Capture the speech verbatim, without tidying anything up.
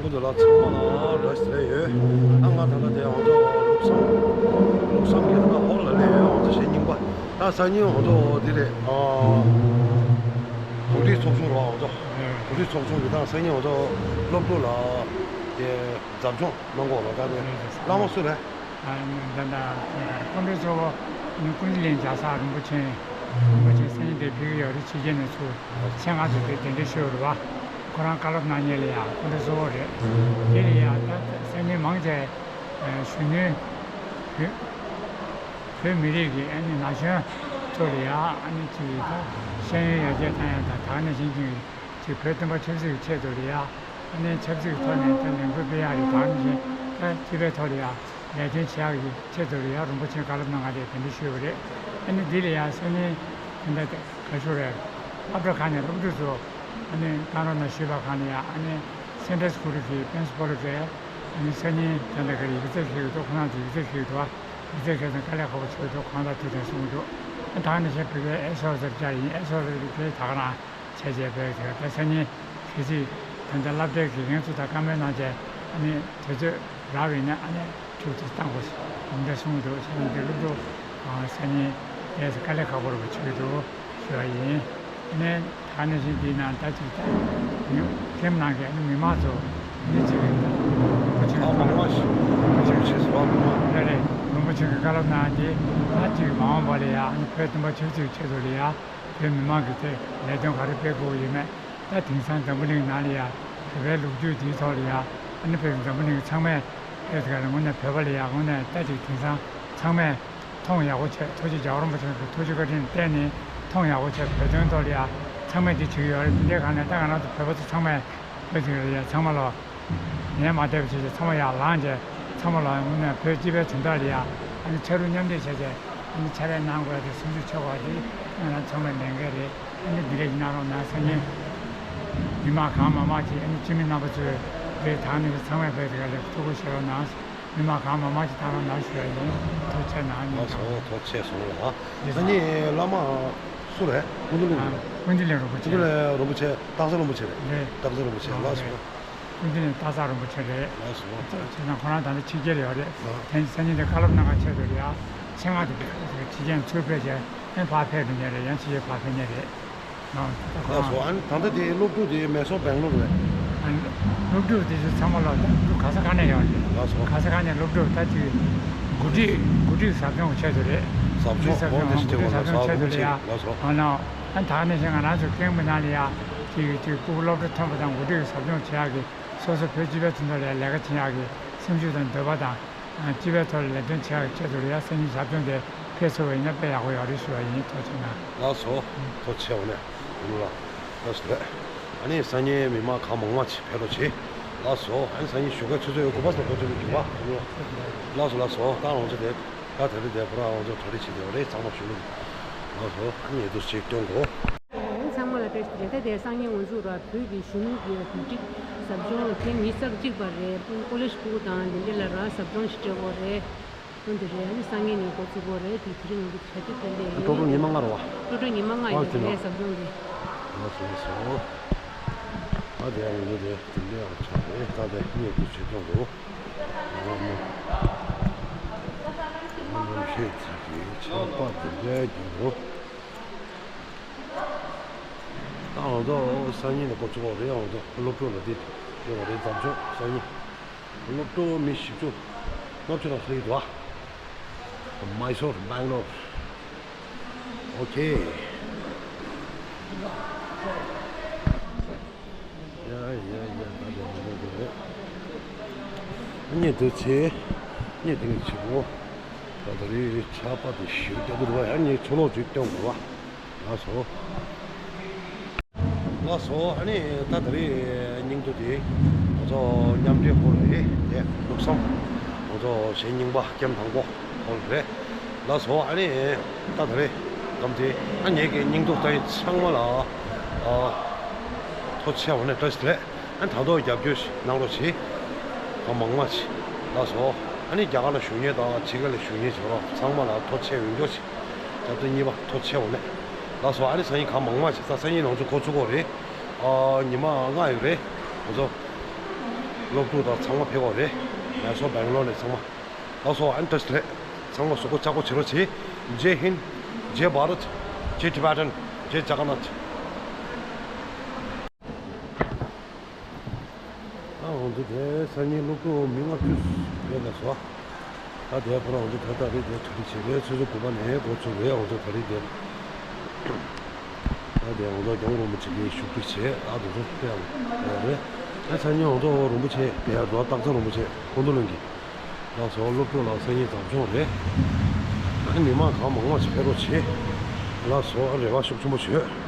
ཚོ་ལ་ཚང་མ་ལ་བཀྲ་ཤིས་བདེ་ལེགས་ཡོད། ད་ང་ད་ལྟ་དེ་ང་ཚོ་ལུགས་བཟང་། ལུགས་བཟང་གི་ད་ཧོལ་ལ་སླེབས་ཡོད། ང་ཚོ་གཞས་རྙིང་པ། ད་སང་ཉིན་ང་ཚོ་འདི་རེད། ཨ། གོ་སྒྲིག་ཚོགས་ཆུང་རོགས་ང་ཚོ། གོ་སྒྲིག་ཚོགས་ཆུང་གི་ད་སང་ཉིན་ང་ཚོ་སློབ་ཕྲུག་ལ་དེ་འཛབ་སྦྱོང་གནང་གོ་རོགས། ད་དེ་བླ་མ་སུ་རེད། ཨ། ད་ལྟ་སྐུ་མགྲོན་གཙོ་བོ་ཀུན་བཟང་གླིང་ཇ་ས་རིན་པོ་ཆེ། རིན་པོ་ཆེ་སང་ཉིན་དེ་ཕེབས་ཀྱི་ཡོད་རེད། ཕྱི་རྒྱལ་ནས་ཚུར་ཆེད་མངགས་ཚུར་དེ་གདན་འདྲེན་ཞུས་རེད་བ། ཁོ་རང་བཀའ་སློབ་གནང་མཁན་ལ་ཡང་སྐུ་མགྲོན་གཙོ་བོ་རེད། དེ་ལ་ཡང་ད་སང་ཉིན་མང་ཆེ་གཞོན་ནུའི་བོད་བོད་མི་རིགས་ཀྱི་ཨ་ནི་ན་གཞོན་ཚོ་ལ་ཡང་ཨ་ནི་ཅིག་ད་ཤེས་ཡོན་ཡར་རྒྱས་བཏང་ཡ་དང་། ད་ག་ནང་བཞིན་ཅིག་ཅིག་བོད་བསྟན་པ་ཆབ་སྲིད་ཀྱི་ཆེད་དུ་ལ་ཡང་ཨ་ནི་ཆབ་སྲིད་ཀྱི་ཐོག་ནས་ད་ལས་འགུལ་སྤེལ་ཡག་རེད། ད་ག་ནང་བཞིན་ད་སྤྱི་པའི་ཐོག་ལ་ཡང་ལས་དོན་བྱེད་ཡག་གི་ཆེད་དུ་ལ་ཡང་རིན་པོ་ཆེ་བཀའ་སློབ་གནང་ག་དེ་གདན་འདྲེན་ཞུས་པ་རེད། ཨ་ནི་འདི་ལ་ཡང་སང་ཉིན་ད་ལྟ་ག་ཞུ་རེད། སློབ་གྲྭ་ཁག་ནས་སློབ་ཕྲུག་ཚོ་ཨ་ནི་བཏང་རོགས་གནང་ཞུས་པ་གང་ལ་ཡང་ཨ་ནི་སེན་ཊར་སི་ཀུལ་གྱི་པྲིན་སི་པལ་གྱིས་ཨ་ནི་སང་ཉིན་ད་ལྟ་ག་རེ་ཡིག་ཚད་ཞུས་འདུག་ཁོ་རང་ཚོ་ཡིག་ཚད་ཞུས་འདུག་ཡིག་ཚད་ཞུས་ཙང་དཀའ་ལས་ཁག་པོ་བྱུང་འདུག་ཁོང་ལ་ཐུགས་རྗེ་གནང་གསུངས་འདུག་ཨ་ད་ག་ནང་བཞིན་བོད་པའི་ཨེ་སི་ཨོ་ཟེར་བྱ་ཡིན། ཨེ་སི་ཨོ་ཟེར་བྱ་ཡིན། ད་ག་རང་བྱས་རྗེས་བོད་ཀྱི་ད་སང་ཉིན་གལ་སྲིད་ད་ལྟ་སློབ་གྲྭའི་དགེ་རྒན་ཚོ་དང་བཀའ་མོལ་གནང་བྱས་ཨ་ནི་དུས་ཚོད་རག་པ་ཡིན་ན་ཨ་ནི་ཁྱུག་ཙམ་བཏང་དགོས་ཞེས་དེ་འདྲ་གསུངས་འདུག་སང་ཉིན་དེ་སློབ་ཕྲུག་སང་ཉིན་དེ་དཀའ་ལས་ཁག་པོ་རེད་པ་བྱེད་ཀྱི་འདུག་ཞུ་བ་ཡིན། ཨ་ནི་ད་ནང་བཞིན་འདི་ནང་ད་ཅིག་ད་ཁྱིམ་ནང་གི་ཨ་ནི་མི་མང་ཚོ་ཨ་ནི་ཅིག་ད་རིན་པོ་ཆེ་ཨ་མང་མ་ཞིག་རིན་པོ་ཆེ་ཟེར་བ་མི་མང་རེད་རེད། རིན་པོ་ཆེ་གི་བཀའ་སློབ་གནང་སྟེ་ད་ཅིག་མ་འོངས་པ་ལ་ཡ་ཨ་ནི་བོད་བསྟན་པ་ཆབ་སྲིད་ཆེད་དུ་ལ་ཡ། བོད་མི་མང་གི་ཐད་ལས་དོན་ག་རེ་སྤེལ་དགོས་ཡོད་མེད། ད་དེང་སང་འཛམ་བུ་གླིང་ནང་ལ་ཡ་བོད་པའི་ལོ་རྒྱུས་འདིའི་ཐོག་ལ་ཡ་ཨ་ནི་བོད་འཛམ་བུ་གླིང་ཚང་མས་བོད་དེ་ག་ལ་དངོས་གནས་བོད་པ་ལ་ཡ་དངོས་གནས་ད་ཅིག་དེང་སང་ཚང་མས་མཐོང་ཡག་པོ་བྱས། ཐུགས་རྗེ་རྒྱལ་བ་རིན་པོ་ཆེ་གི་ཐུགས་རྗེ་བཀའ་དྲིན་བརྟེན་ནས་མཐོང་ཡག་པོ་བྱས། བོད་དོན་ཐོག་ལ་ཡ་ཚང་མས་འདི་བྱེད་ཀྱི་ཡོད་རེད། འདི་འདྲའི་སྒང་ནས་ད་ང་རང་ཚོ་བོད་པ་ཚོ་ཚང་མས་བོད་དེ་ག་ལ་ཡ་ཚང་མ་ལོ། ངས་མ་བསྡད་པ་བྱས་བྱས་ཚང་མ་ཡར་ལངས་བྱས་ཚང་མ་ལ་དངོས་གནས་བོད་སྤྱི་པའི་དོན་དག་ལ་ཡ་ཨ་ནི་ཕྱག་རོགས་མཉམ་འདེགས་བྱས་བྱས་ཨ་ནི་ཕྱག་ལས་གནང་དགོས་ཏེ་སེམས་ཤུགས་ཆེ་བ་དེ་ང་རང་ཚང་མའི་ལས་འགན་རེད། ཨ་ནི་འདི་འདྲས་ཀྱི་གནང་རོགས་གནང་། སང་ཉིན་མི་མང་གང་མང་མང་ཅིག་ཨ་ནི་སྤྱི་མི་རྣམ་པ་ཚོས་རེད། ད་ནི་ཚང་མས་བོད་དེ་ག་ལ་ཐུགས་ཁུར་བཞེས་རོགས་གནང་། མི་མང་གང་མང་མང་ཅིག་བཏང་རོགས་གནང་ཞུ་ཡ་ཡིན། ཐུགས་རྗེ་གནང་། ལགས་སོ། ཐུགས་རྗེ་གནང་། ལགས་སང་ཉིན་བླ་མ་སུ་རེད། ཀུན་བཏུས་གླིང་། ཀུན་བཏུས་གླིང་རིན་པོ་ཆེ། ཀུན་བཏུས་གླིང་རིན་པོ་ཆེ། སྟག་འཚེར་རིན་པོ་ཆེ་རེད། རེད། སྟག་འཚེར་རིན་པོ་ཆེ། ལགས་སོ། ཀུན་བཏུས་གླིང་སྟག་འཚེར་རིན་པོ་ཆེ་རེད། ལགས་སོ། བྱས་ཙང་ཁོ་རང་ད་ལྟ་ཕྱི་རྒྱལ་ཡོད་རེད། ལགས། དེ་སང་ཉིན་དེ་བཀའ་སློབ་གནང་ག་ཆེད་དུ་རེད་ཡ། ཆེད་མངགས་དེ་ཕྱི་རྒྱལ་ཚུར་ཕེབས་བྱས་ཨེ་ཕར་ཕེབས་འགྲོ་མཁན་རེད། ཡང་ཕྱི་རྒྱལ་ཕར་ཕེབས་མཁན་རེད། ཨ་ད་ཁོ་རང་། ལགས་སོ། ཨ་ནི་ད་ལྟ་དེ་སློབ་ཕྲུག་དེ་མེ་སོར་སྦེང་ལོར་རེད། ཨ་ནི་སློབ་ཕྲུག་དེ་ཚོ་ཚང་མ་ལ་ད་སློབ་ཕྲུག་ག་ས་ག་ནས་ཡོད་རེད། ལགས་སོ། ག་ས་ག་ནས་སློབ་ཕྲུག་ད་ཅིག་འགོ་ཁྲིད་འགོ་ཁྲིད་ཟབ་སྦྱོང་གི་ཆེད་དུ་རེད། ཟབ་སྦྱོང་། འགོ་ཁྲིད་ཟབ་སྦྱོང་། འོ་དེ་འགོ་ཁྲིད་ཟབ་སྦྱོང་ཆེད་དུ་རེད་ཡ། ལགས་སོ། ཨ་ནི་ཨ་ད་ག་ནང་བཞིན་ང་རང་ཚོ་ཀེམ་གི་ནང་ལ་ཡ་ཅིག་ཅིག་ཕྲུ་གུ་སློབ་གྲྭ་ཐོན་པ་དང་འགོ་ཁྲིད་ཀྱི་ཟབ་སྦྱོང་བྱེད་ཡག་གི་སོ་སོ་བོད་སྤྱི་པའི་དོན་དག་ལ་ལས་ཀ་བྱེད་ཡག་གི་སེམས་ཤུགས་དང་འདོད་པ་དང་། སྤྱི་པའི་ཐོག་ལ་ལས་དོན་བྱེད་ཡག་ཆེད་དུ་ལ་ཡ་སང་ཉིན་ཟབ་སྦྱོང་དེ་ཕེབས་ཐུབ་པ་ཡིན་ན་དཔེ་ཡག་པོ་ཡོད་རེད་ཞུ་བ་ཡིན། ཐུགས་རྗེ་གནང་། ལགས་སོ། ཐུགས་རྗེ་ཆེ་བ་ནས་ལགས་སོ། ཨ་ནི་སང་ཉིན་མི་མང་གང་མང་མང་ཅིག་ཕེབས་རོགས་བྱེད། ལགས་སོ། ཨ་ནི་སང་ཉིན་བཞུགས་སྒར་ཆུ་ཚོད་དགུ་པ་ཙམ་འགོ་ཚུགས་ཀྱི་འདུག་པ། ལགས་སོ། ལགས་སོ། ད་ང་ཚོ་དེ་ད་དེ་རིང་དེ་ཁོ་རང་ང་ཚོ་གྲ་སྒྲིག་བྱེད་དེ་རེད། ཚང་མ་ཞུ་ནི། ལགས་སོ། ཨ་ནི་ཉེ་དུ་ཞིག་སྟོན་དགོས། ཚང་མ་ལ་བཀྲ་ཤིས་བདེ་ལེགས། ད་དེ་སང་ཉིན་ང་ཚོ་ར་བོད་ཀྱི་གཞོན་ནུ་གི་གོ་སྒྲིག་ཟབ་སྦྱོང་ཐེངས་ཉི་ཤུ་རྩ་གཅིག་པ་རེད། ཀོ་ལེ་ཇི་ཕྲུ་གུ་དང་དེ་འདྲ་ལ་ར་ཟབ་སྦྱོང་ཞིག་སྤྲད་ཡོད་རེད། དོན་དེ་རེད། ཨ་ནི་སང་ཉིན་ནས་འགོ་ཚུགས་ཀྱི་ཡོད་རེད། དེ་དེ་རིང་ང་ཚོ་གྲ་སྒྲིག་དེ་འདྲ་ཡིན། ཀྲོ་ཀྲོ་ཉི་མ་ལྔ་རེད་པ། ཀྲོ་ཀྲོ་ཉི་མ་ལྔ་ཡིན་པ་རེད་ཟབ་སྦྱོང་དེ། ལགས་སོ། ལགས་སོ། ད་དེ་ཡང་ཡོད་རེད། དེ་འདྲ་ཡང་ཆགས་རེད། ད་དེ་ཉེ་དུ་བྱེད་སྐྱོང་དུ། ཨོ་མོ། ཨོ་མོ་ཤེས་ཚིག་གི་ཆར་པ་དེ་འདྲ་རྒྱུ་རུ། ད་ང་ཚོ་སང་ཉིན་ནས་འགོ་ཚུགས་པ་རེད། ང་ཚོ་སློབ་ཕྲུག་ལ་དེ་ཡོད་པ་རེད། ཟབ་སྦྱོང་སང་ཉིན་སློབ་ཕྲུག་མི་བཞི་བཅུ་ལྔ་བཅུ་ལ་སླེབས་འདུག་ཨ། མའི་སོར། སྦེང་ལོར། ཨོ་ཁེ། ཡ་ཡ་ཡ། ད་དེ་མི་འདུག་དེ་རེད། ཉེ་དུ་ཆེ། ཉེ་དུ་ཆེ་པོ། ད་དེ་རིང་ཆར་པ་དེ་ཞེ་པོ་རྒྱག་གི་འདུག་པ། ཡང་ངས་ཆུ་ལོག་ཅིག་སྟོན་དགོས་པ། ལགས་སོ། ལགས་སོ། ཨ་ནི་ད་དེ་རིང་སྙིང་སྡུག་དེ་ང་ཚོ་མཉམ་འབྲེལ་ཧོལ་རེད་དེ། ལུགས་བཟང་ང་ཚོ་གཞས་རྙིང་པ་ཀེམ་དང་པོ་ཧོལ་རེད། ལགས་སོ། ཨ་ནི་ད་དེ་རིང་སྐབས་དེ་ཨ་ངེད་ཀྱི་སྙིང་སྡུག་ལྟ་ཡི་ཚང་མ་ལ་ཨ་ཐུགས་རྗེ་ཆེ་བ་ནས་བཀྲ་ཤིས་བདེ་ལེགས། ཨ་ད་དུང་རྒྱབ་སྐྱོར་གནང་རོགས་བྱེད། ད་མང་མང་ཅིག་ལགས་སོ། ཨ་ནི་རྒྱ་གར་ལ་བཞུགས་མཁན་དང་ཕྱི་རྒྱལ་ལ་བཞུགས་མཁན་བྱེད་རོགས། ཚང་མ་ལ་ཐུགས་རྗེ་ཆེ། འོས་སྦྱོར་ཅིག་རྒྱབ་སྐྱོར་གཉིས་པ་ཐུགས་རྗེ་ཆེ་བ་ནས། ལགས་སོ། ཨ་ནི་སང་ཉིན་གང་མང་མང་ཅིག་ད་སང་ཉིན་ང་ཚོ་འགོ་ཚུགས་ཀྱི་ཡོད་རེད། ཨ་ཉི་མ་ལྔ་ཡོད་རེད། ང་ཚོ་ སློབ་ཕྲུག་དང་ཚང་མ་ཕེབས་པ་རེད། ང་ཚོ་སྦེང་ལོར་ནས་ཚང་མ། ལགས་སོ། ཨན་ཏྲས་རེད། ཚང་མ་གཟུགས་པོ་ལྕགས་པོ་བྱེད་རོགས་བྱེད། ཇེ་ཧིན། ཇེ་བྷ་རད། ཇེ་ཊི་བྷེ་ཊན། ཇེ་ཇ་ག་ན་ཐ། ད་འོང་དུས་དེ་སང་ཉིན་སློབ་ཕྲུག་མི་ལྔ་བཅུ་ཡོད་ལ་སོ། ད་དེ་ཁོ་རང་འོང་དུས་ད་ལྟ་རེད་དེ་གྲ་སྒྲིག་བྱེད་རེད། ཆུ་ཚོད་དགུ་པ་ནས་འགོ་ཚུགས་རེད། འོང་དུས་ག་རེད་དེ། ད་དེ་འོང་དུས་རྒྱལ་བ་རིན་པོ་ཆེ་གི་བཞུགས་ཁྲི་བྱས། ཨ་དེ་ཚོ་ལྟ་ཡག་རེད། ད་སང་ཉིན་འོང་དུས་རིན་པོ་ཆེ་དེ་རྡོ་སྟག་ཚང་རིན་པོ་ཆེ་ཀོང་ཏོ་གླིང་གི། ལགས་སོ། སློབ་ཕྲུག་ལ་སང་ཉིན་ཟབ་སྦྱོང་རེད། ཨ་མི་མང་གང་མང་མང་ཞིག་ཕེབས་རོགས་བྱེད། ལགས་སོ། ཨ་རེ་བ་ཤུགས་ཆེན་པོ་བྱོས།